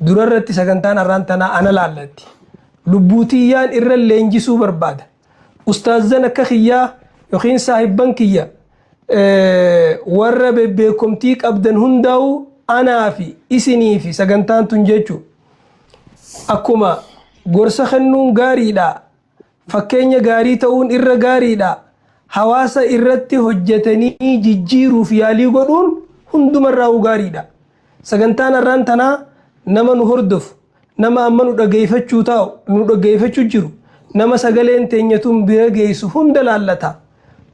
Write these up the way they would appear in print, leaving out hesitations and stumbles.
Dura irratti sagantaan arraan tanaa ana laallatti. Lubbuu tiyyaan irra leenjisuu barbaada. Ustaazzan akka kiyyaa yookiin saahibban kiyya warra bebbeekomtii qabdan hundaa'u anaa fi isinii fi sagantaan tun jechu. Akkuma gorsa kennuun gaariidha. Fakkeenya gaarii ta'uun irra gaariidha. Hawaasa irratti hojjetanii jijjiiruuf yaalii godhuun hundumarraa'uu gaariidha. Sagantaan har'aan tanaa nama nu hordofu, nama amma nu dhageeffachuu taa'u, nu dhageeffachuu jiru, nama sagaleen teenya tun bira geessu hunda laallata.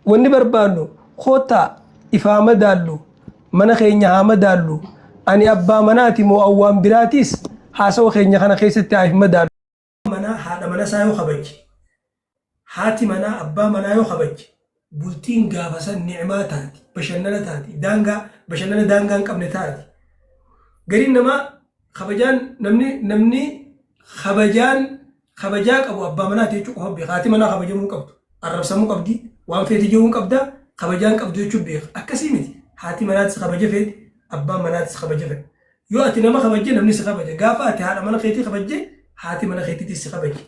Wanni barbaannu koottaa ifaa madaallu, mana keenya haa madaallu. Ani abbaa manaati moo awwaan biraatiis haasawa keenya kana keessatti haa if madaallu. Manaa haadha mana isaa yoo kabaje, haati manaa abbaa manaa yoo kabajje, bultiin gaafa san ni'maa taati, bashannana taati, daangaa bashannana daangaa hin qabne taati. Gariin namaa kabajaan namni namni kabajaan kabajaa qabu abbaa manaati jechuu qofa beeka. Haati manaa kabajamuu hin qabdu, arrabsamuu qabdi, waan feete jiruu hin qabda, kabajaa hin qabdu jechuu beeka. Akkasii miti. Haati manaatis kabaja feeti, abbaan manaatis kabaja fedha. Yoo ati nama kabajje namni si kabaja. Gaafa ati haadha mana keetii kabajje haati mana keetiitis si kabaji.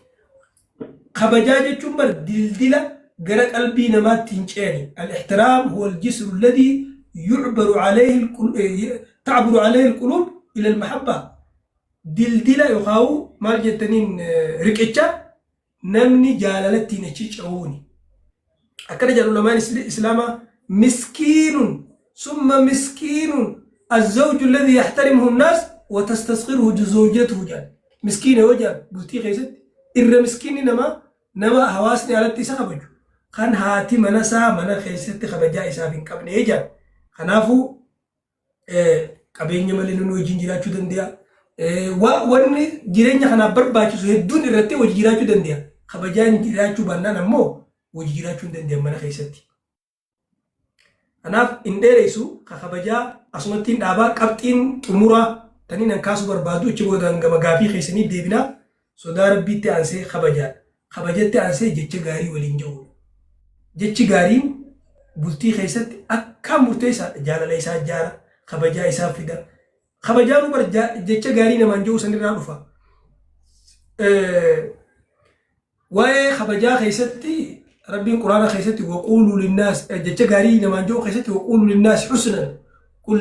Kabajaa jechuun bar dildila gara qalbii namaatti hin ce'ani. Al-ihtiraam huwa al-jisru alladhi yu'baru alayhi ta'buru alayhi al-qulub ila al-mahabba. Dildila yookaan maal jettaniin riqicha namni jaalala ittiin achi ce'uuni. Akkana jedhu ulamaan Islaamaa miskiinun summa miskiinun azzawju alladhi yahtarimuhu nnaas wa tastasqiruhu zawjatuhu jedhan. Miskiina yoo jedhan bultii keessatti irra miskiinni namaa nama hawaasni alatti isa kabaju kan haati mana isaa mana keessatti kabajaa isaaf hin qabne jedhan. Kanaafuu qabeenya malee namni wajjin jiraachuu danda'a. Wanni jireenya kanaaf barbaachisu hedduun irratti wajji jiraachuu danda'a. Kabajaan jiraachuu baannaan ammoo wajji jiraachuu hin danda'an mana keessatti. Kanaaf hin dheeressu ka kabajaa asumatti hin dhaabaa qabxiin xumuraa taniin an kaasuu barbaadu achi booda gama gaafii keessanii deebinaa sodaa rabbiitti aansee kabajaadha. Kabajatti aansee jecha gaarii waliin ja'uudha. Jechi gaariin bultii keessatti akkaan murteessaadha. Jaalala isaa ijaara, kabajaa isaa fida. Kabajaanuu bar jecha gaarii namaan ja'uu sanirraa dhufa. Waa'ee kabajaa keessatti Rabbiin Quraana keessatti waquuluu linnaas jecha gaarii namaan ja'uu keessatti waquuluu linnaas husnan qul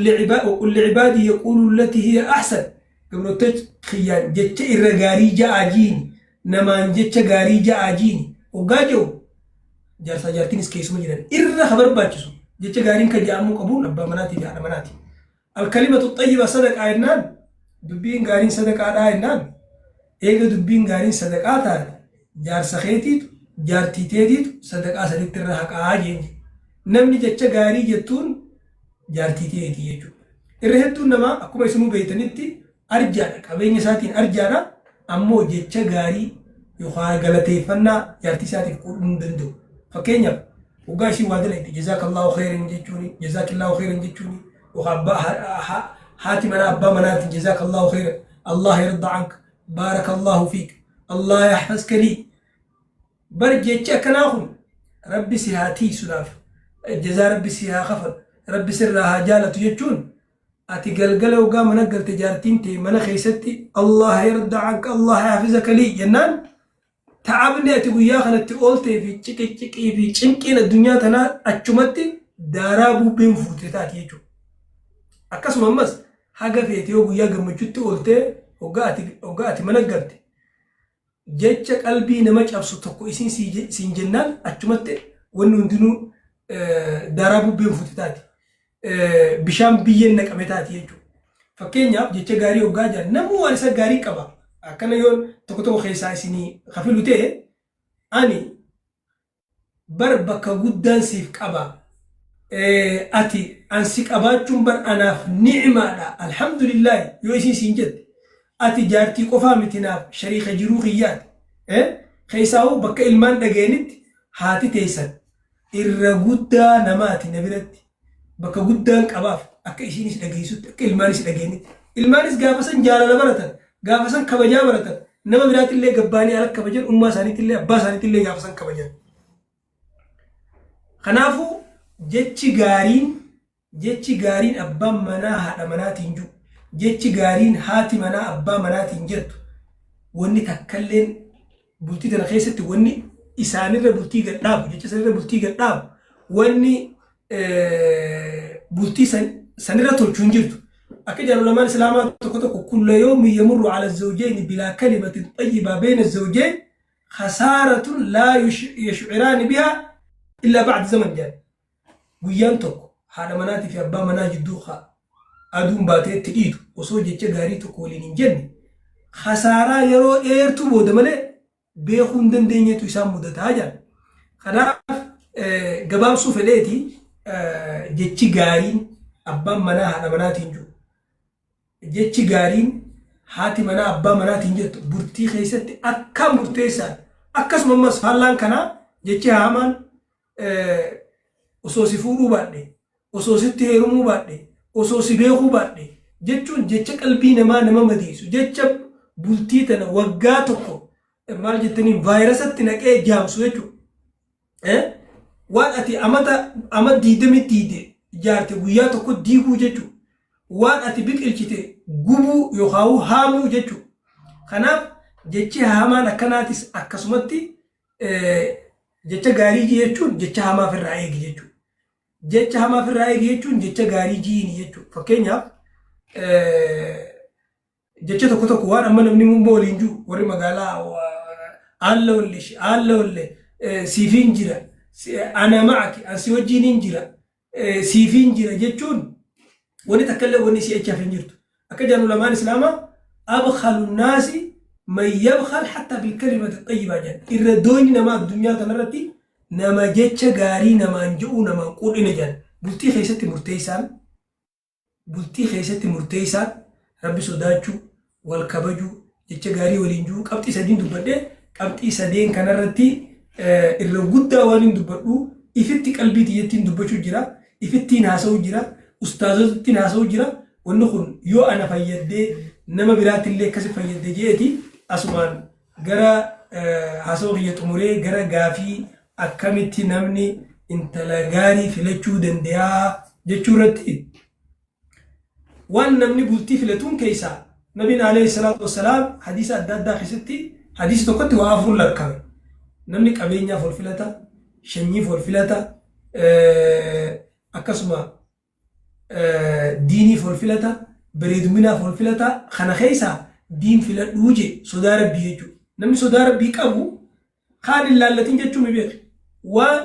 li'ibaadii yaquuluu allati hiya ahsan gabroota kiyyaan jecha irra gaarii ja'aa jiini namaan jecha gaarii ja'aa jiini hoggaa je'u jaarsaa jaartiinis keessuma jiran irra ka barbaachisu jecha gaariin ka ja'amuu qabuun abbaa manaatii fi haadha manaati. Alkalimatu xayyiba sadaqaa jennaan dubbiin gaariin sadaqaadhaa jennaan eega dubbiin gaariin sadaqaa taate jaarsa keetiitu jaartii teetiitu sadaqaa sanitti irra haqaa jeen namni jecha gaarii jettuun jaartii teetii jechuudha. Irra hedduun namaa akkuma isinuu beektanitti arjaadha qabeenya isaatiin arjaadha ammoo jecha gaarii yookaan galateeffannaa jaartii isaatiif godhuu hin danda'u. Fakkeenyaaf hoggaa isiin waa dalagde jazaakallahu khayran jechuuni jazaakillahu khayran jechuuni yookaan abbaa haati manaa abbaa manaatiin jazaakallahu khayran Allah yarda anka baarakallahu fiik Allah yahfazka lii bar jechi akkanaa kun rabbi si haa tiisuudhaaf jazaa rabbi si haa kafalu rabbi sirraa haa jaalatu jechuun Ati galgala hoggaa mana galte jaartiin tee mana keessatti Allah yarda anka Allah yahfizaka lii jennaan ta'abni ati guyyaa kanatti ooltee fi ciqiciqii fi cinqiin addunyaa tanaa achumatti daaraa bubbeen fuute taati jechuudha. Akkasuma ammas haga feete yoo guyyaa gammachuutti ooltee hoggaa ati mana galte jecha qalbii nama cabsu tokko isiin siin jennaan achumatti wanni hundinuu daaraa bubbeen fuute taati. Bishaan biyyeen naqame taati jechuudha. Fakkeenyaaf jecha gaarii hoggaa jedhan namuu waan isa gaarii qaba. Akkana yoon tokko tokko keessaa isinii kafilu ta'e ani bar bakka guddaan siif qaba. Ati an si qabaachuun bar anaaf ni'maadha. Alhamdulillaahi yoo isiin siin jette ati jaartii qofaa miti naaf shariika jiruu kiyyaati. Keessaahuu bakka ilmaan dhaga'anitti haati teessan irra guddaa namaati na biratti bakka guddaan qabaaf akka isiinis dhageessutti akka ilmaanis dhageenytti ilmaanis gaafa san jaalala baratan gaafa san kabajaa baratan nama biraatillee gabbaanii ala kabajan ummaa isaaniitillee abbaa isaaniitillee gaafa san kabajan. Kanaafuu jechi gaariin jechi gaariin abbaan manaa haadha manaatiin jiru Jechi gaariin haati manaa abbaa manaatiin jettu wanni takkalleen bultii tana keessatti wanni isaanirra bultii gad dhaabu, jecha sanirra bultii gad dhaabu, wanni bultii sanirra tolchu hin jirtu. Akka jedhan ulamaan Islaamaa tokko tokko, kulla yawmin yamurru ala zawjayni bilaa kalimatin xayyibaa bayna zawjayn khasaaratun laa yashciraani bihaa illaa ba'da zaman jedhan. Guyyaan tokko haadha manaatii fi abbaa manaa jidduu ka aduun baatee itti dhiitu osoo jecha gaarii tokko waliin hin jenne khasaaraa yeroo dheertuu booda malee beekuu hin dandeenyetu isaan mudataa jedhan. Kanaaf gabaabsuu fedheeti, jechi gaariin abbaan manaa haadha manaatiin jiru, jechi gaariin haati manaa abbaa manaatiin jettu bultii keessatti akkaan murteessaadha. Akkasuma ammas faallaan kanaa jechi hamaan osoo si fuudhuu baadhe, osoo sitti heerumuu baadhe, osoo si beekuu baadhe jechuun jecha qalbii namaa nama madeessu, jecha bultii tana waggaa tokko maal jettaniin vaayirasatti naqee jaamsu jechuudha. Waan ati amata ama diidami diide ijaarte guyyaa tokko diiguu jechuudha. Waan ati biqilchite gubuu yookaan haamuu jechuudha. Kanaaf jechi hamaan akkanaatis akkasumatti, jecha gaarii jechuun jecha hamaa ofirraa eegi jechuudha. Jecha hamaa ofirraa eegi jechuun jecha gaarii jiini jechuudha. Fakkeenyaaf, jecha tokko tokko waan amma namni immoo waliin jiru, warri magaalaa aalla walle aalla walle siifiin jira, ana ma'aki, an si wajjiin jira, siifiin jira jechuun wanni takka illee wanni si achaaf hin jirtu. Akka jedhan ulamaan Islaamaa, abkhalu naasi man yabkhal hatta bilkalimati xayyibaa jedhan. Irra doyni nama addunyaa kanarratti nama jecha gaarii namaan je'uu namaan quudhine jedhan. Bultii keessatti murteessaan Rabbi sodaachuu, wal kabajuu, jecha gaarii waliin jiru. Qabxii sadiin dubbadhee, qabxii sadeen kanarratti irra guddaa waan hin dubbadhu ifitti qalbii tiyyattiin dubbachuu jira, ifittiin haasa'uu jira, ustaazotittiin haasa'uu jira. Wanni kun yoo ana fayyaddee nama biraattillee akkasi fayyadde jeeti asumaan gara haasa'uu kiyya xumuree gara gaafii akkamitti namni intala gaarii filachuu danda'a jechuu irratti. Waan namni bultii filatuun keessaa Nabiin alayhi salaatu wassalaam hadiisa adda addaa keessatti hadiisa tokkotti waa afur lakkaa'e. Namni qabeenyaaf ol filata, shanyiif ol filata, akkasuma diiniif ol filata, bareeduminaaf ol filata. Kana keessaa diin filadhuu je, sodaa Rabbii jechuudha. Namni sodaa Rabbii qabu kaan hin laallatin jechuun mi beeki.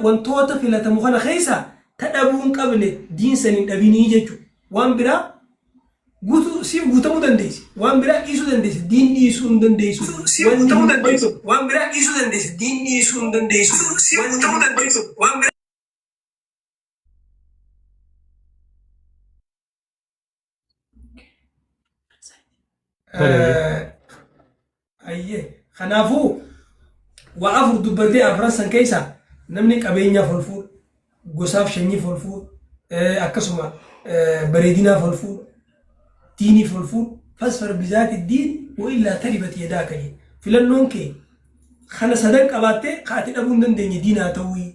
Wantoota filatamu kana keessaa ta dhabuu hin qabne diin san hin dhabinii jechuudha. Waan biraa guutuu siif guutamuu dandeessi. Waan biraa dhiisuu dandeessi. Diin dhiisuu hin dandeessu. Siif guutamuu dandeessi. Waan biraa dhiisuu dandeessi. Diin dhiisuu hin dandeessu. Siif guutamuu dandeessi. Waan biraa. Ayyee. Kanaafuu waa afur dubbatee, afran san keessaa namni qabeenyaaf ol fuudha, gosaaf shanyiif ol fuudha, akkasuma bareedinaaf ol fuudha, diiniif ol fuudha. Fasfar bizaati diin wa illaa taribat yadaaka jedhe. Filannoon kee kana sadan qabaattee ka ati dhabuu hin dandeenye diin haa ta'uu.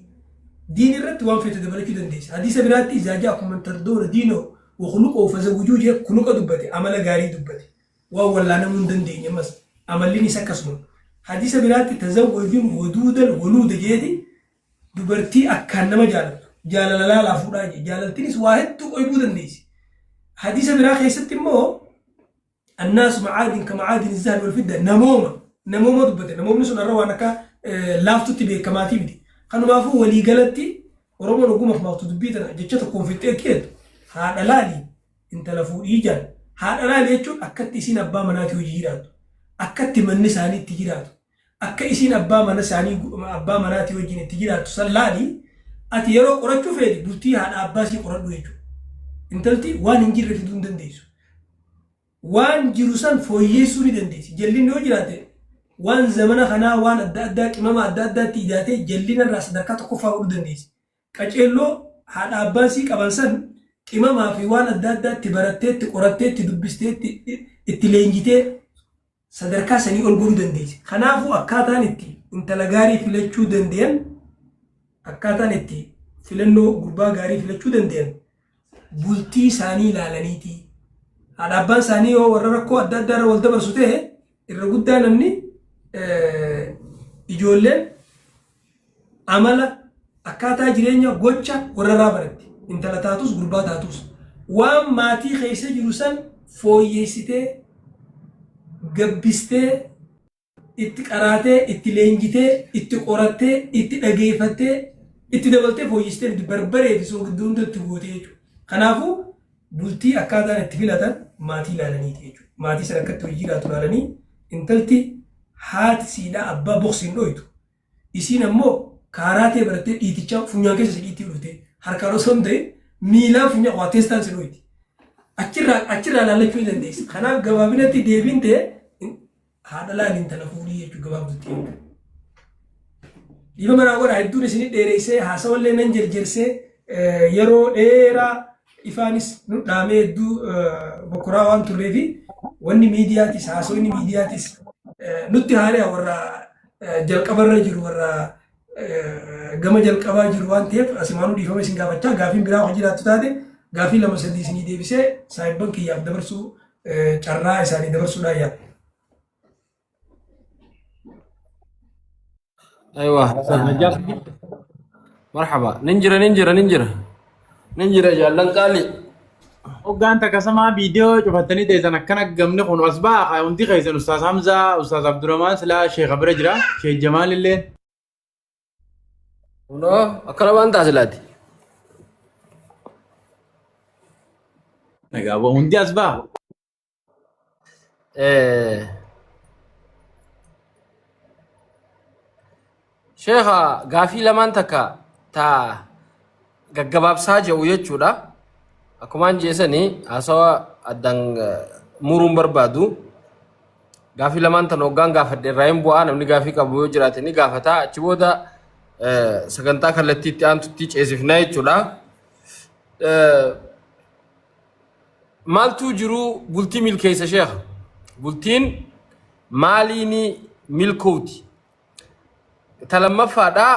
Diin irratti waan feete dabalachuu dandeessa. Hadiisa biraatti izaa ja'akum man tardoona diinahu wa khuluqahu fazawwijuu jee, khuluqa dubbate, amala gaarii dubbate. Waan wallaanamuu hin dandeenye ammas amallinis akkasuma. Hadiisa biraatti tazawwajun waduudan waluuda jeeti, dubartii akkaan nama jaalattu jaalala laalaa fuudhaa jee, jaalaltinis waa hedduu qoybuu dandeessi. Hadiisa biraa keessatti immoo annaasu macaadin ka macaadin zahabi wal fidda, namooma namooma dubbate. Namoomni sun har'a waan akka laaftutti beekamaatii miti. Kanumaafuu waliigalatti Oromoon ogummaaf maaftu dubbii tana jecha tokkoon fixxee keetu haadha laali intala fuudhii jaan. Haadha laali jechuun akkatti isiin abbaa manaatii hojii jiraattu, akkatti manni isaanii itti jiraatu, akka isiin abbaa mana isaanii abbaa manaatii wajjin itti jiraattu san laali. Ati yeroo qorachuu feeti bultii haadha abbaa isii qoradhu jechuudha. Intalti waan hin jirre fiduu hin dandeessu. Waan jiru san fooyyeessuu ni dandeessi. Jallinni yoo jiraate waan zamana kanaa waan adda addaa qimama adda addaatti idaatee jallina irraa sadarkaa tokkoffaa godhuu dandeessi. Qaceelloo haadha abbaan sii qaban san qimamaa fi waan adda addaatti baratteetti, qoratteetti, dubbisteetti, itti leenjitee sadarkaa sanii ol godhuu dandeessi. Kanaafuu akkaataan itti intala gaarii filachuu danda'an, akkaataan itti filannoo gurbaa gaarii filachuu danda'an bultii isaanii ilaalaniiti. Haadha abbaan isaanii yoo warra rakkoo adda addaa irra wal dabarsu ta'e irra guddaa namni ijoolleen amala akkaataa jireenya gocha warra irraa baratti. Intala taatus gurbaa taatus. Waan maatii keessa jiru san fooyyeessitee gabbistee itti qaraatee, itti leenjitee, itti qorattee, itti dhageeffattee, itti dabaltee fooyyessitee fiddi barbaree fi soogidda hunda itti gootee jechuudha. Kanaafuu bultii akkaataan itti filatan maatii ilaalaniiti jechuudha. Maatii sana akkatti hojii jiraatu ilaalanii intalti haati siidhaa abbaa boksiin dhoytu. Isiin ammoo kaaraatee barattee dhiitichaa funyaan keessa si dhiittii dhufte harkaan osoo hin ta'in miilaan funyaan waa teestaan si dhoyti. Achirraa achirraa ilaallachuu ni dandeessa. Kanaaf gabaabinatti deebiin ta'e haadha laali intala fuudhii jechuun gabaabdutti jechuudha. Dhiifama naa godhaa hedduun isinii dheereessee haasawallee nan jerjersee yeroo dheeraa ifaanis nu dhaamee hedduu bokkoraa waan turreefi wanni miidiyaatis haasawni miidiyaatis nutti haaraa warra jalqabarra jiru warra gama jalqabaa jiru waan ta'eef asimaanuu dhiifama isin gaafachaa gaafiin biraa hojii jiraattu taate gaafii lama sadii isinii deebisee saahibban kiyyaaf dabarsuu carraa isaanii dabarsuudhaan yaala. Aywa, Ustaz Najjar. marhaba. Nin jira, nin jira, nin jira. Nin jira jaallan qaali. Hoggaan takkasamaa viidiyoo cufattanii teessan akkana gamni kun as ba'a hundi keessan Ustaz Hamzaa, Ustaz Abdurrahman silaa Sheekha bira jira, Sheekh Jamaal illee. Kunoo akkana waan taasilaati. Egaa hundi as ba'a. Sheekha gaafii lamaan takka ta gaggabaabsaa jedhu jechuudha. Akkumaan jeesanii haasawa addaan muruun barbaadu. Gaafii lamaan tan hoggaan gaafadhe irraa hin bu'aa namni gaafii qabu yoo jiraate ni gaafata. Achi booda sagantaa kallattii itti aantutti ceesifna jechuudha. Maaltu jiru bultii milkeessa sheekha? Bultiin maaliini milkooti? Ta lammaffaadhaa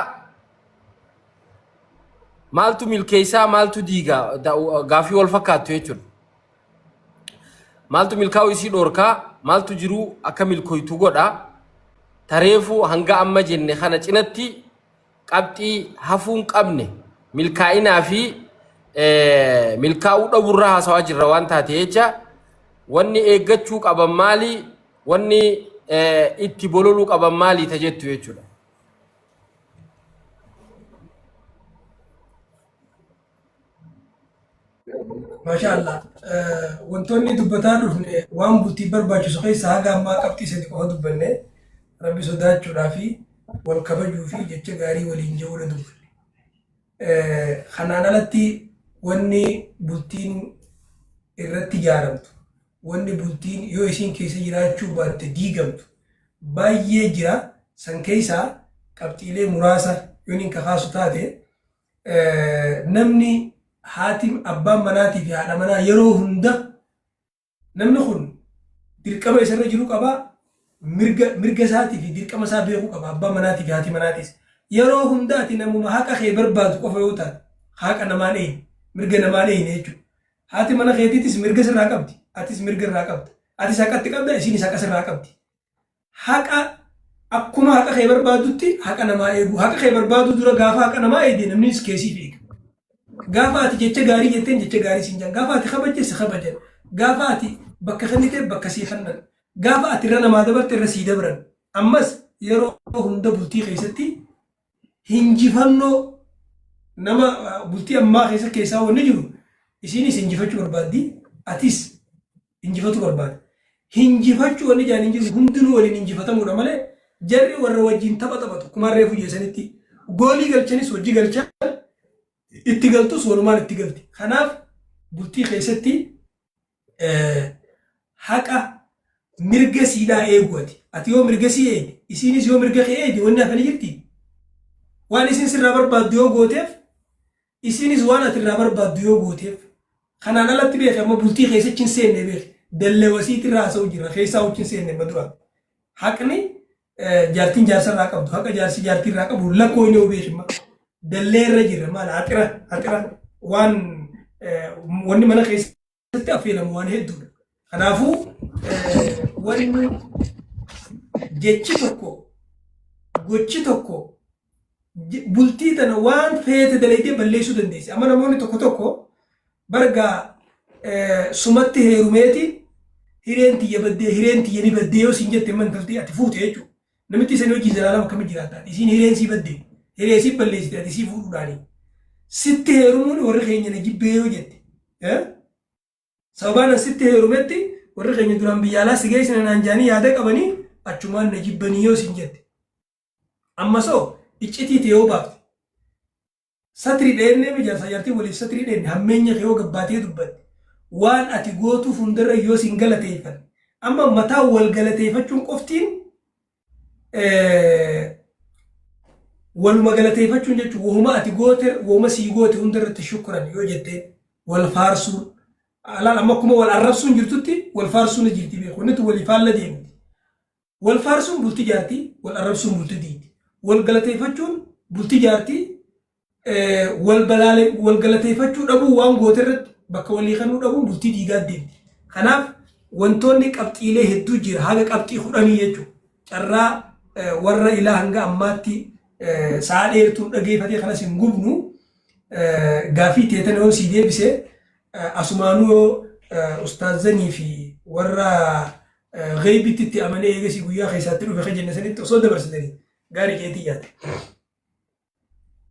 maaltu milkeessaa maaltu diigaa gaafii wal fakkaattu jechuudha. Maaltu milkaa'uu isii dhoorkaa maaltu jiruu akka milkooytu godha tareefuu hanga amma jenne kana cinatti qabxii hafuu hin qabne milkaa'inaa fi milkaa'uu dhabuurraa haasawaa jirra waan taate jecha wanni eeggachuu qaban maali wanni itti bololuu qaban maali ta jettu jechuudha. Maashaa Allah. Wantoonni dubbataa dhufne waan bultii barbaachisu keessaa haga ammaa qabxii sadi qofa dubbanne rabbi sodaachuudhaa fi wal kabajuu fi jecha gaarii waliin jechuudha dubbanne. Kanaan alatti wanni bultiin irratti ijaaramtu, wanni bultiin yoo isiin keessa jiraachuu baatte diigamtu baay'ee jira. San keessaa qabxiilee muraasa yoon hin kakaasu taate namni haati abbaan manaatii fi haadha manaa yeroo hunda namni kun dirqama isarra jiru qaba mirga mirga isaatii fi dirqama isaa beekuu qaba abbaan manaatii fi haati manaatis yeroo hunda ati namuma haqa kee barbaadu qofa yoo taate haqa namaan eeyne mirga namaan eeyne jechuudha. Haati mana keetiitis mirga sirraa qabdi atis mirga irraa qabda atis haqatti qabda isiinis haqa sirraa qabdi. Haqa akkuma haqa kee barbaadutti haqa namaa eeguu. Haqa kee barbaaduu dura gaafa haqa namaa eegde namnis kee siif eega. Gaafa ati jecha gaarii jetteen jecha gaarii siin jedhan. Gaafa ati kabajje si kabajan. Gaafa ati bakka kennite bakka sii kennan. Gaafa ati irra namaa dabarte irra sii dabran. Ammas yeroo hunda bultii keessatti hinjifannoo nama bultii ammaa keessa keessaa wanni jiru isiinis hinjifachuu barbaaddi atis injifatu barbaada. Hinjifachuu wanni jaan hin jiru hundinuu waliin injifatamuudha malee jarri warra wajjin tapha taphatu kumaan reefu jeesanitti goolii galchanis hojii galchan itti galtus walumaan itti galti. Kanaaf bultii keessatti haqa mirga siidhaa eegu ati. Ati yoo mirga sii eegde isiinis yoo mirga kee eegde wanni hafani jirti. Waan isin sirraa barbaaddu yoo gooteef isiinis waan ati irraa barbaaddu yoo gooteef kanaan alatti beeki amma bultii keessa hin seenne beeki dallawasiitti irraa haasa'u jira keessaa hin seenne amma dura haqni jaartiin jaarsa irraa qabdu haqa jaarsi jaartii irraa qabu lakkoo inni beeki amma dallee irra jira maal haxira haxira waan wanni mana keessatti affeelamu waan hedduudha. Kanaafuu wanni jechi tokko gochi tokko bultii tana waan feete dalaydee balleessuu dandeessi. Amma namoonni tokko tokko bargaa sumatti heerumeeti hireen tiyya baddee hireen tiyya ni baddee yoo siin jette imma intalti ati fuute jechuudha. Namitti isanii hojii zalaalam akkamitti jiraata? Isiin hireen sii badde hiree sii balleessite ati sii fuudhuudhaani. Sitti heerumuun warri keenya na jibbee yoo jette. Sababaan an sitti heerumetti warri keenya duraan biyya alaa si geessina naan jaanii yaada qabanii achumaan na jibbanii yoo siin jette. Ammas hoo iccitii tee yoo baafte satri dheennee mi jaarsaa jaartiin waliif satrii dheenne hammeenya kee yoo gabbaatee dubbatte waan ati gootuuf hundarra yoo sin galateeffanne amma mataa wal galateeffachuun qoftiin waluma galateeffachuun jechuun wahuma ati goote wahuma sii goote hundarratti shukran yoo jetteen wal faarsuun alaal amma akkuma wal arrabsuun jirtutti wal faarsuun ni jirti beeku wanni tun walii faalla deemti. Wal faarsuun bulti jaarti, wal arrabsuun bulti diigdi. Wal galateeffachuun bulti jaarti, wal balaale wal galateeffachuu dhabuu waan goote irratti bakka walii kennuu dhabuun bultii diigaa deemti. Kanaaf wantoonni qabxiilee hedduu jira haga qabxii 10 jechuudha. Carraa warra ilaa hanga ammaatti sa'a dheertuun dhageeffatee kanas hin gubnu gaafii teetan yoo sii deebise asumaanuu yoo ustaazzanii fi warra Gheeybitti itti amanee eegasii guyyaa keessaatti dhufe ka jenne sanitti osoo dabarsitanii gaarii jeetii yaada.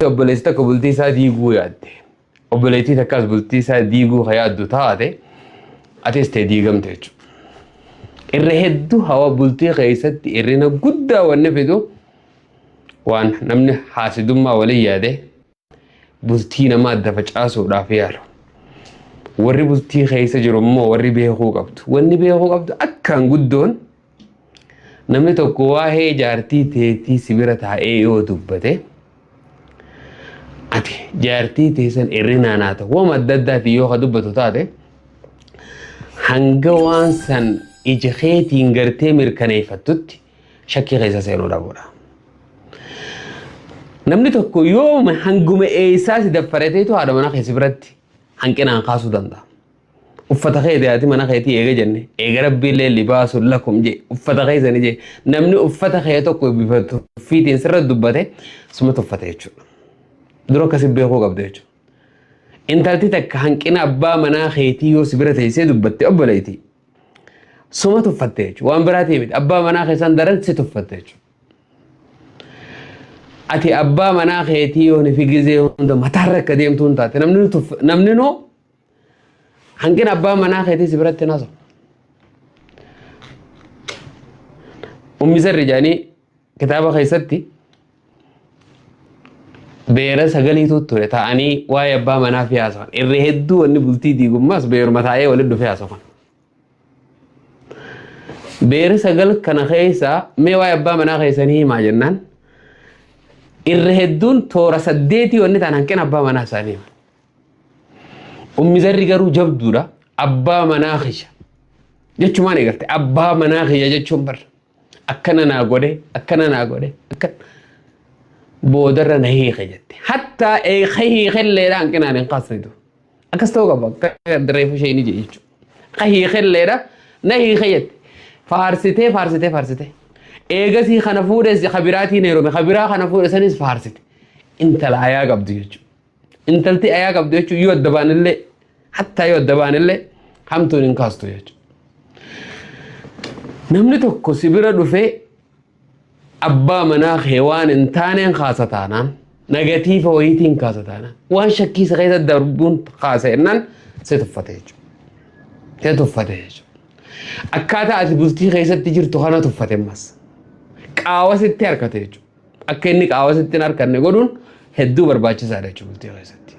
Obboleessi tokko bultii isaa diiguu yaadde. Obboleettii takkaas bultii isaa diiguu ka yaaddu taate atis ta'e diigamte jechuudha. Irra hedduu hawa bultii keessatti hir'ina guddaa wanni fidu waan namni haasidummaa waliin yaade bultii namaa adda facaasuudhaaf yaalu. Warri bultii keessa jiru immoo warri beekuu qabdu. Wanni beekuu qabdu akkaan guddoon namni tokko waa'ee jaartii teetii si bira taa'ee yoo dubbate ati jaartii teessan irrinaan haa ta'u waan adda addaatiin yoo ka dubbatu taate hanga waan san ija keetiin gartee mirkaneeffattutti shakkii keessa seenuu dhabuudha. Namni tokko yooma hanguma eessaa si daffareteetu haadha manaa keessa biratti hanqinaan kaasuu danda'a. Uffata kee haati mana keetii eega jenne eega rabbiillee libaasu lakum jee uffata keessani jee namni uffata kee tokko bifa tuffiitiin sirra dubbate suma tuffate jechuudha. Dura akkasi beekuu qabda jechuudha. Intalti takka hanqina abbaa manaa keetii yoo si bira teessee dubbatte obboleettii Suma tuffatte jechuudha. Waan biraatii miti. Abbaa manaa keessan daran si tuffatte jechuudha. Ati abbaa manaa keetii yoo ni fi gizee hunda mataarra akka deemtu hin taate namni nu tuff namni noo hanqina abbaa manaa keetii si biratti hin haasa'u. Ummi Zarri jedhanii kitaaba keessatti Beera sagaliitu ture taa'anii waa'ee abbaa manaa fi haasawan. Irra hedduu wanni bultii diigummaas beeruma taa'ee walitti dhufee haasawan. Beera sagal kana keessaa mee waa'ee abbaa manaa keessanii himaa jennaan irra hedduun toora saddeetii wanni ta'an hanqina abbaa manaa isaanii himan. Ummi zarri garuu jabduudha. Abbaa manaa kiyya. Jechumaan eegalte abbaa manaa kiyya jechuun barra. Akkana naa godhe akkana naa godhe akkana boodarra na hiike jette. Hattaa eeka hiikelleedha hanqinaan hin kaasnitu. Akkas ta'uu qaba akka reefu ishee ni jedhe jechuudha. Akka hiikelleedha na hiike jette. Faarsitee faarsitee faarsitee. Eegasii kana fuudhes kabiraatiin heerume kabiraa kana fuudhe sanis faarsite. Intala ayaa qabdu jechuudha. Intalti ayaa qabdu jechuun yoo adda baanillee hattaa yoo adda baanillee hamtuun hin kaastu jechuudha. Namni tokko si bira dhufee abbaa manaa kee waan hin taaneen kaasa taanaan nagatiifa wayiitiin kaasa taanaan waan shakkii isa keessa darbuun kaasa jennaan si tuffate jechuudha. Si tuffate jechuudha. Akkaataa ati bultii keessatti jirtu kana tuffate ammas. Qaawa sitti harkate jechuudha. Akka inni qaawa sitti hin harkanne godhuun hedduu barbaachisaadha jechuudha bultii keessatti.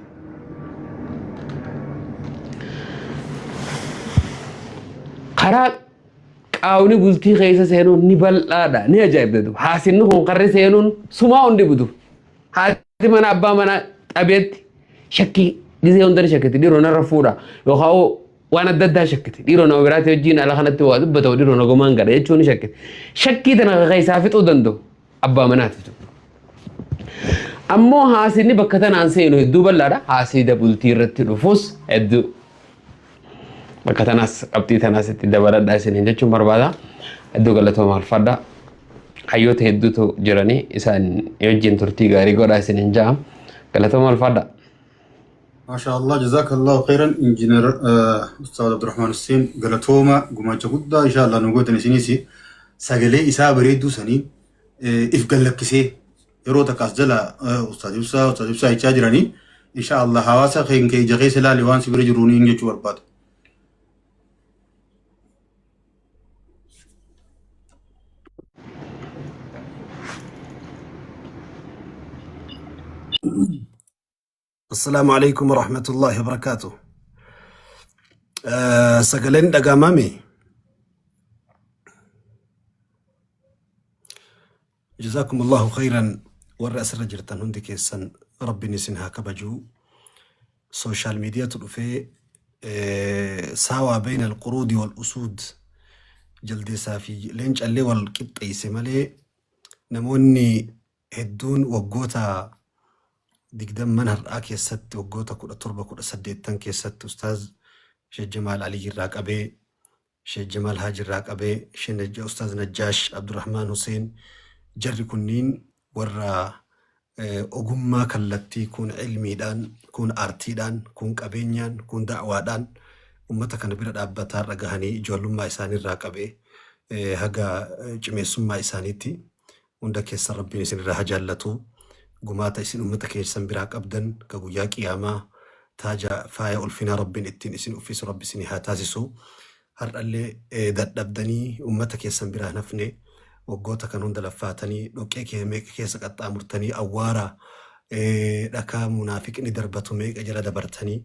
Karaa qaawni bultii keessa seenuun ni bal'aadha ni ajaa'ibda duuba. Haasinni kun karri seenuun sumaa hundi budu. Haati mana abbaa manaa xabeetti shakkii gisee hunda ni shakkiti dhiiroo narra fuudha yookaan waan adda addaa shakkiti. Dhiiroo nama biraati wajjin ala kanatti waa dubbata dhiiroo nagumaan gadha jechuun ni shakkiti. Shakkii tana keessaa fixuu danda'u abbaa manaati jechuudha. Ammoo haasinni bakka tanaan seenu hedduu bal'aadha. Haasida bultii irratti dhufus hedduu. Bakka tanaas qabxii tanaas itti dabaladhaa isiniin jechuun barbaada. Hedduu galatooma ulfaadha. Hayyoota hedduutu jiranii isaan wajjin turtii gaarii godhaa isiniin ja'a. Galatooma ulfaadha. Maashaa Allah jazakallahu khairan injiinar Ustaaz Abdurrahmaan Hussein galatooma gumaacha guddaa insha Allah nu gootan isinis sagalee isaa bareedduu sanii if gallakkisee yeroo takka as jala Ustaaz Ibsaa Ustaaz Ibsaa jechaa jiranii insha Allah hawaasa keenya ija keessa ilaali waan si bira jiruun hin jechuu barbaada. Assalaamu alaikum warahmatullahi wabarakatuh. Sagaleen dhagaamame. Jazaakum Allahu khayran warra asirra jirtan hundi keessan Rabbiin isin haa kabaju. Sooshaal miidiyaatu dhufee saawaa bayna alquruudi wal usuud jaldeessaa fi leencallee wal qixxeesse malee namoonni hedduun waggoota digdamman har'aa keessatti waggoota 17 18 keessatti Ustaaz Sheekh Jamaal Aliyyi irraa qabee Sheekh Jamaal Haaji irraa qabee Sheekh Ustaaz Najjaash Abdurrahmaan Huseen jarri kunniin warra ogummaa kallattii kun ilmiidhaan kun aartiidhaan kun qabeenyaan kun da'waadhaan ummata kana bira dhaabbataa har'a gahanii ijoollummaa isaanii irraa qabee haga cimeessummaa isaaniitti hunda keessan Rabbiin isin irraa haa jaallatu. Gumaata isin ummata keessan biraa qabdan ka guyyaa qiyaamaa taaja faaya ulfinaa Rabbiin ittiin isin uffisu Rabbi isin haa taasisu. Har'allee dadhabdanii ummata keessan biraa hin hafne waggoota kan hunda laffaatanii dhoqqee kee meeqa keessa qaxxaamurtanii awwaara dhakaa munaafiqni darbatu meeqa jala dabartanii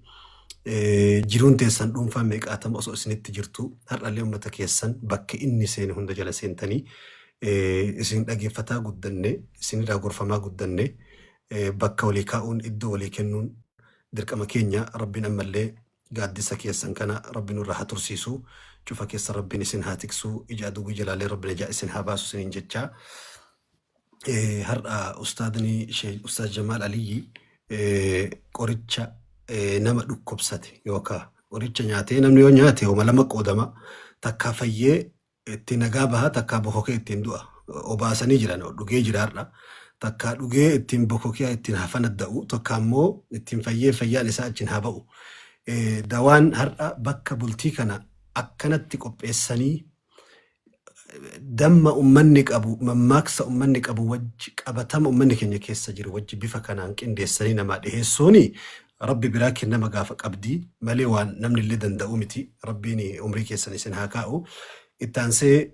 jiruun teessan dhuunfaa meeqaatama osoo isinitti jirtu har'allee ummata keessan bakka inni seene hunda jala seentanii isin dhageeffataa guddanne, isinirraa gorfamaa guddanne, bakka walii kaa'uun iddoo walii kennuun dirqama keenya. Rabbiin ammallee gaaddisa keessan kana Rabbi nurra haa tursiisu. Cufa keessa Rabbiin isin haa tiksu. Ija aduwwii jalaalee Rabbi najaa isin haa baasu isiniin jechaa. Har'a ustaadni Ustaaz Jamaal Aliyyi qoricha nama dhukkubsate yookaan qoricha nyaatee namni yoo nyaate homa lama qoodama takkaa fayyee ittiin nagaa baha takkaa bokokee ittiin du'a. Obaasanii jiran dhugee jira har'a. Takkaa dhugee ittiin bokokee ittiin haa fanadda'u takkaa immoo ittiin fayyee fayyaan isaa achiin haa ba'u. Dawaan har'a bakka bultii kana akkanatti qopheessanii damma ummanni qabu mammaaksa ummanni qabu wajji qabatama ummanni keenya keessa jiru wajji bifa kanaan qindeessanii namaa dhiheessuuni Rabbi biraa kennama gaafa qabdi malee waan namni illee danda'u miti. Rabbiin umrii keessan isin haa kaa'u. Itti aansee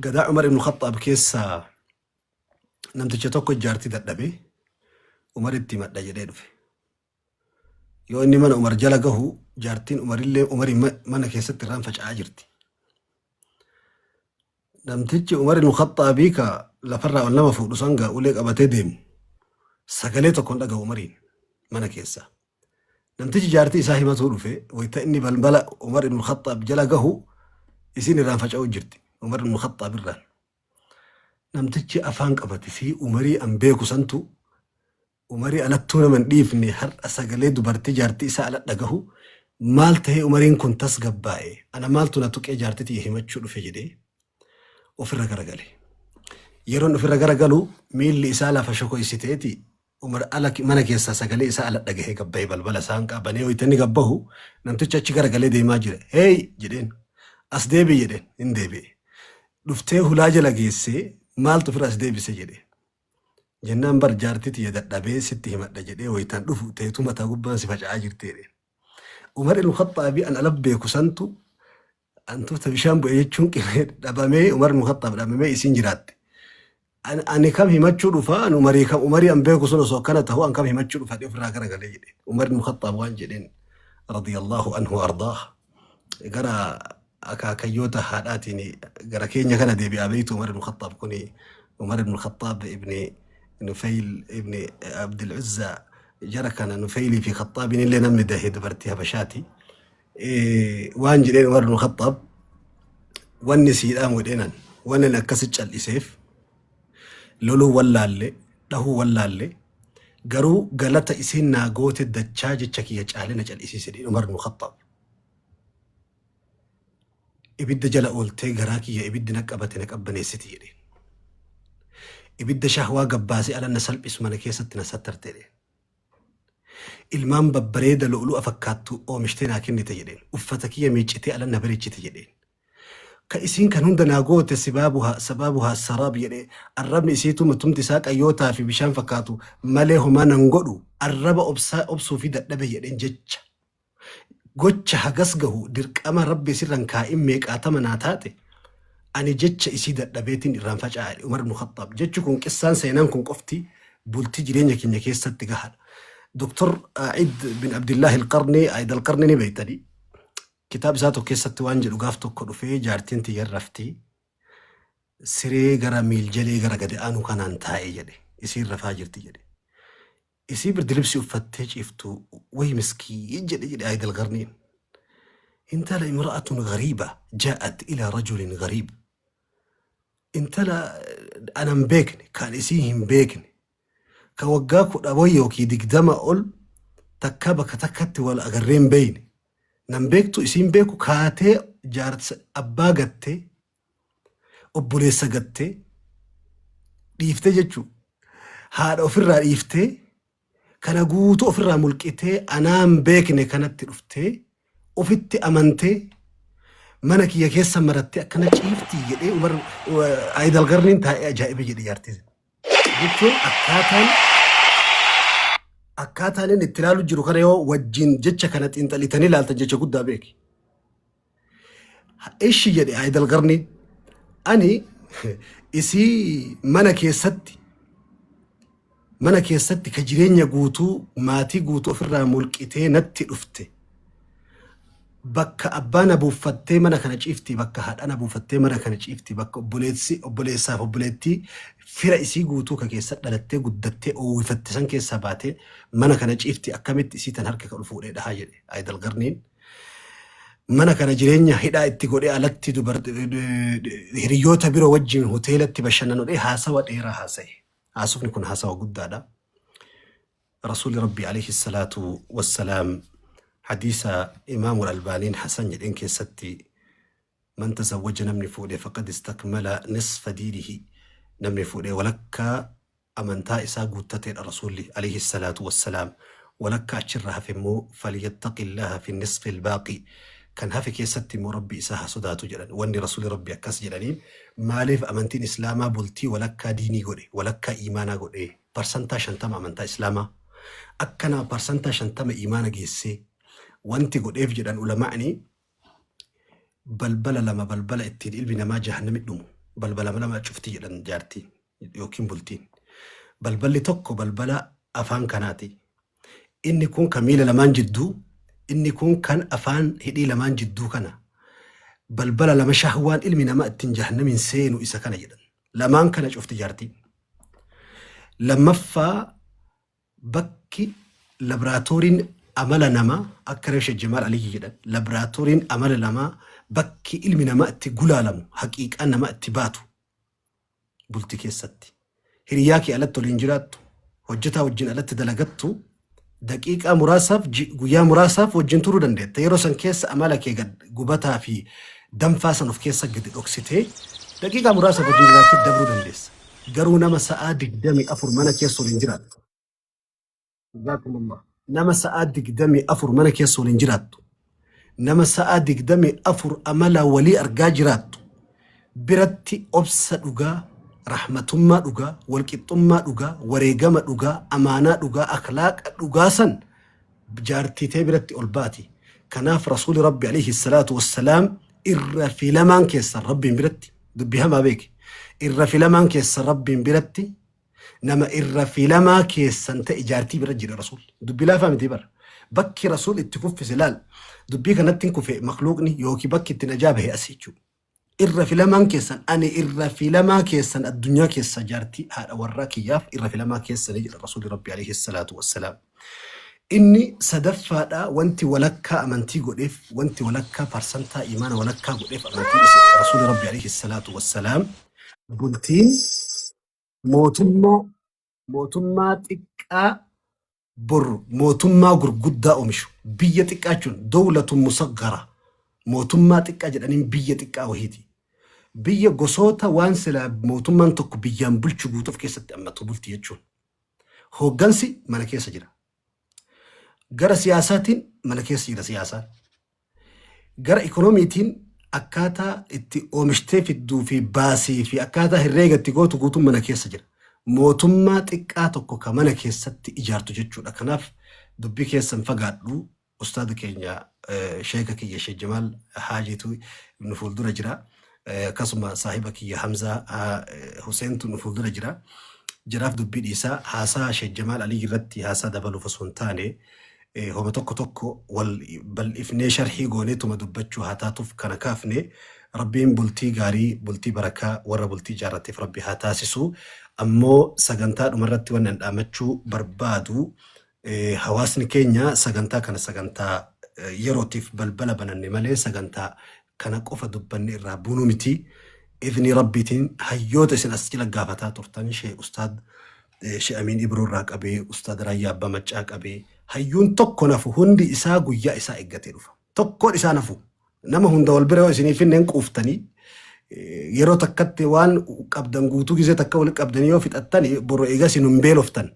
gadaa Umar ibn Khaxxaab keessaa namticha tokko jaartii dadhabe Umar itti himadha jedhee dhufe. Yoo inni mana Umar jala gahu jaartiin Umarillee Umari mana keessatti irraan faca'aa jirti. Namtichi Umar ibn Khaxxaabii ka lafarraa ol nama fuudhu san gaa ulee qabatee deemu sagalee tokkoon dhaga'u Umariin mana keessa. Namtichi jaartii isaa himatuu dhufe wayita inni balbala Umar ibn Khaxxaab jala gahu isiin irraan faca'uu jirti. Umar ibn Khaxxaab irraan. Namtichi afaan qabate si Umarii an beeku santu Umarii alattuu nama hin dhiifne har'a sagalee dubartii jaartii isaa ala dhagahu maal tahee Umariin kun tasgabbaa'e ana maaltu na tuqee jaartii tiyya himachuu dhufe jedhee ofirra garagale. Yeroon ofirra garagalu miilli isaa lafa shokoysiteeti Umar ala mana keessaa sagalee isaa ala dhagahee gabbahe balbala isaa hanqaa banee wayita inni gabbahu namtichi achi garagalee deemaa jira. Hey jedheen as deebi'i jedheen hin deebi'e. Dhuftee hulaa jala geessee maaltu ofirra as deebise jedhe. Jennaan bar jaartii tiyya dadhabee sitti himadha jedhee wayitaan dhufu teetu mataa gubbaan si faca'aa jirti jedheen. Umar ibn Khaxxaabii an ala beeku santu antuuta bishaan bu'e jechuun qimee dhabamee Umar ibn Khaxxaab dhabamee isiin jiraatte. Ani kam himachuu dhufa an Umarii kam Umarii an beeku sun osoo akkana ta'u an kam himachuu dhufa jedhee ofirraa garagalee jedhe. Umar ibn Khaxxaab waan jedheen radiyallahu anhu ardaah gara akaakayyoota haadhaatiin gara keenya kana deebi'aa beektu Umar ibn Khaxxaab kuni Umar ibn Khaxxaab ibn Nufayl ibn Abdul Uzza jara kana Nufaylii fi Khaxxaabiin illee namni dahe dubartii Habashaati. Waan jedheen Umar ibn Khaxxaab wanni siidhaan godheenan wanni ani akkasi cal'iseef loluu wallaalle dhahuu wallaalle garuu galata isiin naa goote dachaa jecha kiyya caalee na cal'isiise jedheen Umar ibn Khaxxaab. Ibidda jala ooltee garaa kiyya ibiddi na qabate na qabbaneessiti jedheen. Ibidda shahwaa gabbaasee ala na salphisu mana keessatti na sattarte jedheen. Ilmaan babbareeda lu'lu'a fakkaattu oomishtee naa kennite jedheen. Uffata kiyya miiccitee ala na bareechite jedheen. Ka isiin kan hunda naa goote sibaabuha sabaabuha saraab jedhe arrabni isiituu matumti isaa qayyootaa fi bishaan fakkaatu malee homaa nan godhu arraba obsaa obsuu fi dadhabe jedheen jecha. Gocha hagas gahu dirqama Rabbi isirran kaa'in meeqaatama naa taate ani jecha isii dadhabeetiin irraan faca'a jedhe Umar ibn Khaxxaab. Jechi kun qissaan seenaan kun qofti bultii jireenya keenya keessatti gahaadha. Dr. Aid bin Abdillahi Alqarni, Aid Alqarni ni beektanii. Kitaaba isaa tokko keessatti waan jedhu gaaf tokko dhufee jaartiin tiyya rafti siree gara miiljalee gara gadi aanu kanaan taa'e jedhe. Isiin rafaa jirti jedhe. Isii birdilibsii uffattee ciiftu way miskiin jedhe jedhe Aid Alqarniin. Intala imra'atun gariiba jaa'at ila rajulin gariib. Intala ana hin beekne kan isii hin beekne ka waggaa 10 yookiin 20 ol takka bakka takkatti wal agarree hin beekne nan beektu isiin beeku kaatee jaarsa abbaa gattee obboleessa gattee dhiiftee jechuu haadha ofirraa dhiiftee kana guutuu ofirraa mulqitee anaan beekne kanatti dhuftee ofitti amantee mana kiyya keessa marattee akkana ciiftii jedhee Umar Aayidal Garniin taa'ee ajaa'iba jedhe jaartii. Jechuun akkaataan inni itti ilaalu jiru kana yoo wajjin jecha kana xiinxalitanii ilaaltan jecha guddaa beeki. Ishi jedhe Aayidal Garniin ani isii mana keessatti ka jireenya guutuu maatii guutuu ofirraa mulqitee natti dhufte bakka abbaa na buuffattee mana kana ciifti, bakka haadha na buufattee mana kana ciifti, bakka obboleessi obboleessaaf obboleettii fira isii guutuu ka keessa dhalattee guddattee oowwifatte san keessaa baatee mana kana ciifti, akkamitti isii tan harka kan fuudhee dhahaa jedhe Aayidal Garniin. Mana kana jireenya hidhaa itti godhee alatti hiriyoota biroo wajjin hoteelatti bashannanudhee haasawa dheeraa haasa'e. Haasofni kun haasawa guddaadha. Rasuulli Rabbii alayhi salaatu wassalaam hadiisa Imaamu Albaaniin Hasan jedheen keessatti man tazawwaja namni fuudhe faqad istakmala nisfa diinihi, namni fuudhe walakkaa amantaa isaa guuttateedha Rasuulli alayhi salaatu wassalaam. Walakkaa achirra hafe immoo falyattaqillaha fi nisfi albaaqi, kan hafe keessatti immoo Rabbi isaa haa sodaatu jedhan. Wanni Rasuulli Rabbi akkas jedhaniin maaliif amantiin Islaamaa bultii walakkaa diinii godhe, walakkaa iimaanaa godhe, 50% amantaa Islaamaa akka nama 50% iimaana geessee wanti godheef jedhan ulama'ni balbala lama, balbala ittiin ilmi namaa jahannami dhumu balbala lama cufti jedhan jaartiin yookiin bultiin. Balballi tokko balbala afaan kanaati. Inni kun kan miila lamaan jidduu, inni kun kan afaan hidhii lamaan jidduu kana. Balbala lama shahwaan ilmi namaa ittiin jahannamiin seenu isa kana jedhan. Lamaan kana cufti jaartiin. Lammaffaa, bakki laboraatooriin amala namaa, akka Reef Sheekh Jamaal Aliyyi jedhan, laboraatooriin amala namaa bakki ilmi namaa itti gulaalamu, haqiiqaan namaa itti baatu bultii keessatti. Hiriyaa kee alatti waliin jiraattu, hojjetaa wajjin alatti dalagattu, daqiiqaa muraasaaf guyyaa muraasaaf wajjin turuu dandeetta. Yeroo san keessa amala kee gad gubataa fi danfaa san of keessa gadi dhoksitee daqiiqaa muraasaaf wajjin jiraattee dabruu dandeessa. Garuu nama sa'aa 24 mana keessa waliin jiraattu. Jazakumullah. Nama sa'aa 24 mana keessa waliin jiraattu. Nama sa'aa 24 amala walii argaa jiraattu. Biratti obsa dhugaa, rahmatummaa dhugaa, walqixxummaa dhugaa, wareegama dhugaa, amaanaa dhugaa, akhlaaqa dhugaa san jaartii tee biratti ol baati. Kanaaf Rasuuli Rabbi alayhi salaatu wassalaam irra filamaan keessan Rabbiin biratti dubbii hamaa beeki. Irra filamaan keessan Rabbiin biratti nama irra filamaa keessan ta'e jaartii bira jira Rasuulli. Dubbii laafaa miti bara. Bakki Rasuul itti kuffise laal. Dubbii kanatti hin kufe makluuqni yookiin bakki itti najaa bahe as jechuudha. Irra filamaan keessan ani irra filamaa keessan addunyaa keessa jaartii haadha warraa kiyyaaf irra filamaa keessanii jedha Rasuulli Rabbi alayhi salaatu wassalaam. Inni sadaffaadha, wanti walakkaa amantii godheef, wanti walakkaa parsantaa imaana walakkaa godheef amantiin Rasuulli Rabbi alayhi salaatu wassalaam, bultiin mootummaa xiqqaa bor mootummaa gurguddaa oomishu, biyya xiqqaa jechuun dawlatun musaggara. Mootummaa xiqqaa jedhaniin biyya xiqqaa wahiiti. Biyya gosoota waan silaa mootummaan tokko biyyaan bulchu guutuu of keessatti hammatu bulti jechuun. Hooggansi mana keessa jira. Gara siyaasaatiin mana keessa jira siyaasaan. Gara ikoonomiitiin akkaataa itti oomishtee fidduu fi baasii fi akkaataa herreega itti gootu guutuun mana keessa jira. Mootummaa xiqqaa tokko ka mana keessatti ijaartu jechuudha. Kanaaf dubbii keessan fagaadhu ustaada keenya sheeka kiyya Sheek Jamaal Haajiitu nu fuuldura jira. Akkasuma saahiba kiyya Hamzaa Huseentu nu fuuldura jira. Jaraaf dubbii dhiisaa haasaa Sheek Jamaal Alii irratti haasaa dabaluuf osoo hin taane homa tokko tokko wal bal'ifnee sharhii gooneetuma dubbachuu haa taatuuf kana kaafne. Rabbiin bultii gaarii, bultii barakaa warra bultii ijaarrateef Rabbi haa taasisu. Ammoo sagantaa dhumarratti wannan dhaamachuu barbaadu, hawaasni keenya sagantaa kana sagantaa yerootiif balbala bananne malee sagantaa kana qofa dubbanne irraa buunuu miti. Idni Rabbiitiin hayyoota isin as jala gaafataa turtan, shee ustaad Shee Amiin Ibroo irraa qabee, ustaad Raayyaa Abbaa Maccaa qabee, hayyuun tokko nafu hundi isaa guyyaa isaa eeggatee dhufa. Tokkoon isaa nafu. Nama hunda wal bira yoo isinii finneen quuftanii yeroo takkatti waan qabdan guutuu gizee takka walitti qabdanii yoo fixattani boru eegas isin hin beeloftan.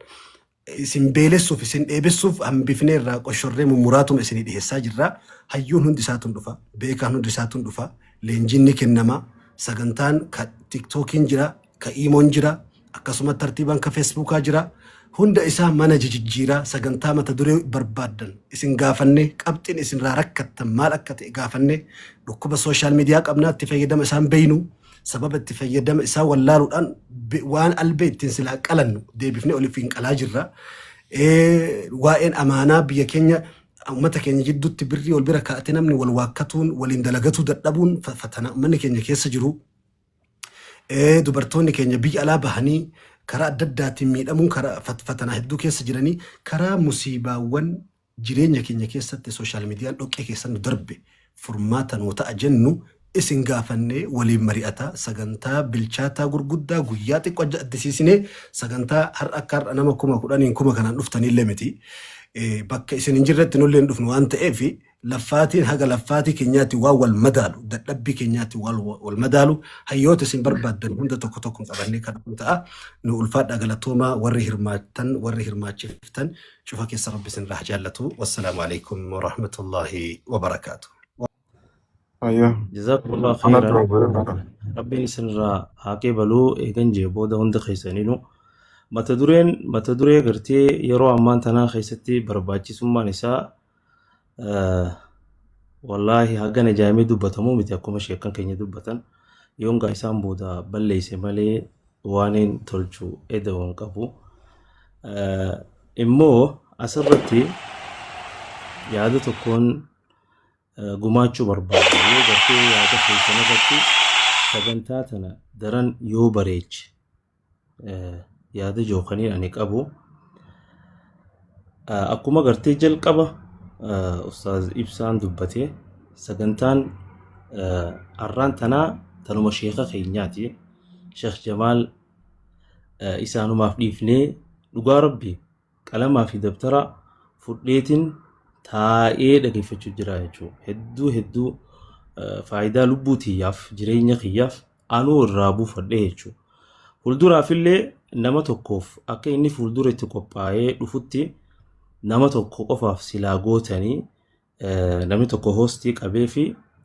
Isin beelessuuf, isin dheebessuuf hambifnee irraa qoshorree mummuraatuma isinii dhiheessaa jirra. Hayyuun hundi isaatuun dhufa. Beekaan hundi isaatuun dhufa. Leenjiin ni kennama. Sagantaan ka TikTokiin jira, ka Imoon jira, akkasuma tartiibaan ka Facebookaa jira. Hunda isaa mana jijjiiraa sagantaa mata duree barbaaddan isin gaafanne, qabxiin isin irraa rakkattan maal akka ta'e gaafanne. Dhukkuba social media qabnaa, itti fayyadama isaan beeynu, sababa itti fayyadama isaa wallaaluudhaan waan albee ittiin silaa qalannu deebifnee oliif hin qalaa jirra. Waa'een amaanaa biyya keenya uummata keenya jidduutti birrii wal bira kaa'ate namni wal waakkatuun waliin dalagatuu dadhabuun fatana uummanni keenya keessa jiru. Dubartoonni keenya biyya alaa bahanii karaa adda addaatiin miidhamuun karaa fatanaa hedduu keessa jiranii, karaa musiibaawwan jireenya keenya keessatti social mediaan dhoqqee keessa nu darbe furmaata nuu ta'a jennu isin gaafannee waliin mari'ata sagantaa bilchaataa gurguddaa guyyaa xiqqoo addisiisinee sagantaa har'a akka har'a nama 10,000n kuma kanaan dhuftaniillee miti. Bakka isin hin jirretti nullee hin dhufnu waan ta'eef, laffaatiin haga laffaatii keenyaatti waan wal madaalu, dadhabbii keenyaatti waan wal madaalu, hayyoota isin barbaaddan hunda tokko tokko qabannee kan dhufnu ta'a. Nu ulfaadhaa, galatoomaa. Warri hirmaattan, warri hirmaachiftan cufa keessa Rabbi isin irraa haa jaallatu. Wassalaamu alaikum warahmatullaahi wabarakaatu. Ayyaa. Jazakumullah Ana khairan. dura. Rabbiin isinirraa haa qeebaluu eegan jee booda, hunda keessaniinu mata dureen mata duree gartee yeroo ammaan tanaa keessatti barbaachisummaan isaa wallaahi hagana jaamee dubbatamuu miti. Akkuma sheekan keenya dubbatan, yoongaa isaan booda balleeyse malee waan hin tolchu eda'u hin qabu. Immoo asirratti yaada tokkoon gumaachuu barbaada. Yoo gartee yaada keessan irratti sagantaa tana daran yoo bareeche yaada jookaniin ani qabu. Akkuma gartee jalqaba Ustaaz Ibsaan dubbate, sagantaan arraan tanaa tanuma sheeka keenyaati. Sheekh Jamaal isaanumaaf dhiifnee, dhugaa Rabbi qalamaa fi dabtara fudheetiin taa'ee dhageeffachuu jira jechuudha. Hedduu hedduu faayidaa lubbuu tiyyaaf, jireenya kiyyaaf anuu irraa buufadhee jechuudha. Fuulduraafillee nama tokkoof akka inni fuuldura itti qophaa'ee dhufutti nama tokko qofaaf silaa gootanii, namni tokko hostii qabee fi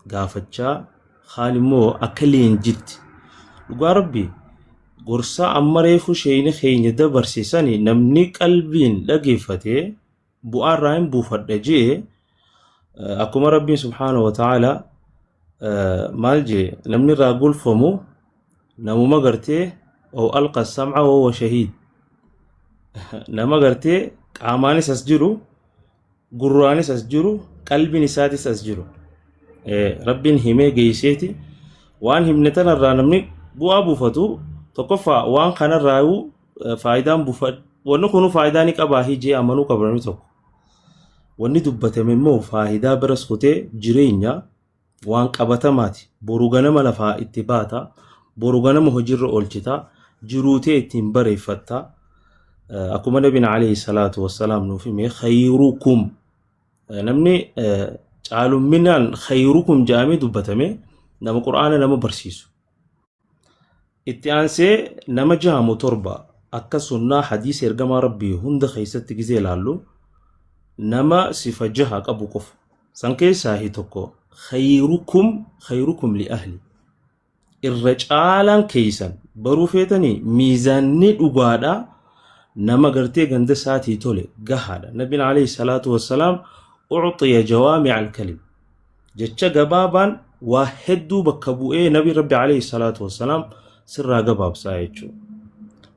gaafachaa, kaan immoo akka leenjitti. Dhugaa Rabbi, gorsaa amma reefu sheeyni keenya dabarsisani namni qalbiin dhageeffatee bu'aa irraa hin buufadha jee. Akkuma Rabbiin subhaanahu wa ta'ala maal jee, namni irraa gulfamu namuma gartee oo alqa sam'a wa shahiid, nama gartee qaamaanis as jiru, gurraanis as jiru, qalbiin isaatis as jiru. Rabbiin himee geesseeti waan himne tanarraa namni bu'aa buufatu tokkoffaa waan kanarraa faayidaan buufadhu, wanni kunu faayidaa ni qabaa hijee amanuu qaba namni tokko. Wanni dubbatame immoo faayidaa biras kutee jireenya waan qabatamaati. Boru ganama lafaa itti baata, boru ganama hojiirra oolchita, jiruutee ittiin bareeffatta. Akkuma Nabiin alayhi salaatu wassalaam nuuf hime, khayrukum namni Caalumminaan khayrukum jedhamee dubbatame nama Qur'aana nama barsiisu. Itti aansee nama jahamu 7 akka sunnaa hadiisa ergamaa Rabbii hunda keessatti gizee ilaallu nama sifa jaha qabu qofa. San keessaahi tokko khayrukum khayrukum li ahli. Irra caalaan keessan baruu feetanii miizaanni dhugaadha nama gartee ganda isaatii tole gahaadha. Nabiin alayhi salaatu wassalaam ucxiya jawaami'a alkalim. Jecha gabaabaan waa hedduu bakka bu'ee nabi Rabbi alayhi salaatu wassalaam sirraa gabaabsaa jechuudha.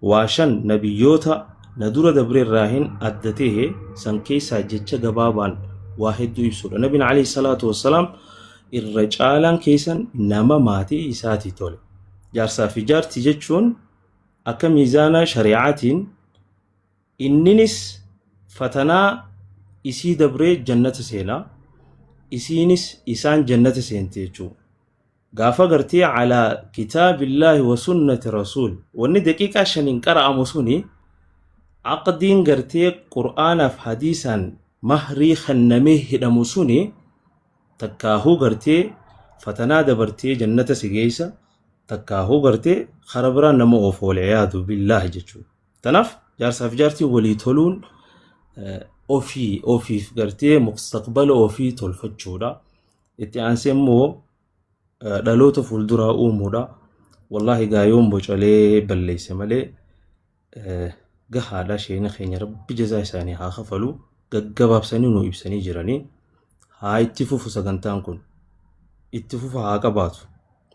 Waa shan nabiyyoota na dura dabre irraa hin adda ta'e san keessaa jecha gabaabaan waa hedduu ibsuudha. Nabiin alayhi salaatu wassalaam irra caalaan keessan nama maatii isaatii tole. Jaarsaa fi jaartii jechuun akka miizaana shari'aatiin inninis fatanaa isii dabree jannata seena, isiinis isaan jannata seente jechuudha. Gaafa gartee calaa kitaabillaahi wa sunnati rasuul wanni daqiiqaa shaniin qara'amu suni aqdiin gartee qur'aanaaf hadiisaan mahrii kennamee hidhamu suni takkaahuu gartee fatanaa dabartee jannata si geessa takkaahuu gartee kara biraan nama oofa wal'iyaadu billaahi jechuudha. Tanaaf jaarsaaf jaartiin walii toluun ofii ofiif gartee mustaqbala ofii tolfachuudha. Itti aansee immoo dhaloota fuulduraa uumuudha. Wallaahi gaa yoon bocalee balleesse malee gahaadha sheena keenya rabbi jazaa isaanii haa kafalu gaggabaabsanii nu ibsanii jiranii haa itti fufu sagantaan kun itti fufa haa qabaatu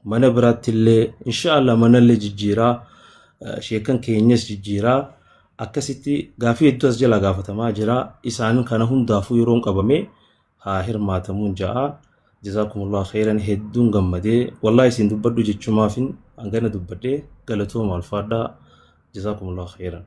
mana biraatti illee inshaallah manallee jijjiiraa sheekan keenyas jijjiiraa akkasitti gaafii hedduu as jalaa gaafatamaa jira isaan kana hundaafuu yeroon qabame haa hirmaatamuun ja'a jazaakumullahu khairan hedduun gammadee wallahi isin dubbadhu jechumaafin hangana dubbadhee galatooma alfaadhaa jazaakumullahu khairan.